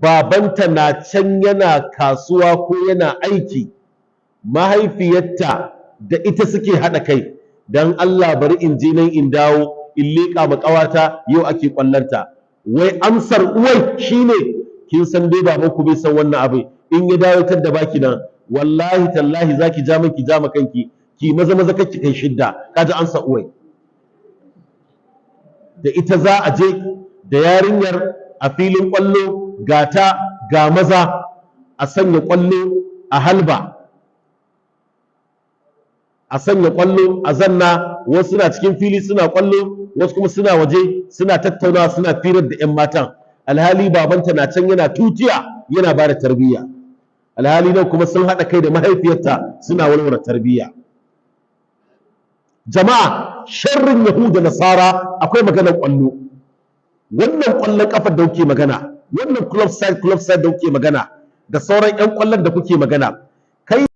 Babanta na can yana kasuwa ko yana aiki, mahaifiyarta da ita suke haɗa kai. Don Allah, bari in je nan in dawo, in leƙa ma ƙawata, yau ake ƙwallonta. Wai amsar uwai shine, kin san dai babanku bai san wannan abin, in ya dawo da baki nan, wallahi tallahi zaki ja min, ki ja ma kanki, ki maza maza kake kai 6. Kaji amsa uwai. Da ita za a je da yarinyar a filin ƙwallo, gata ga maza, a sanya ƙwallo a halba, a sanya ƙwallo a zanna. Wasu suna cikin fili suna ƙwallo, wasu kuma suna waje suna tattaunawa, suna firar da 'yan matan, alhali babanta na can yana tutiya yana ba da tarbiyya, alhali nan kuma sun haɗa kai da mahaifiyarta suna warware tarbiyya. Jama'a, sharrin Yahuda Nasara akwai maganar ƙwallo. Wannan ƙwallon ƙafar da kuke magana, wannan club side club side da kuke magana, da sauran 'yan ƙwallon da kuke magana, kai.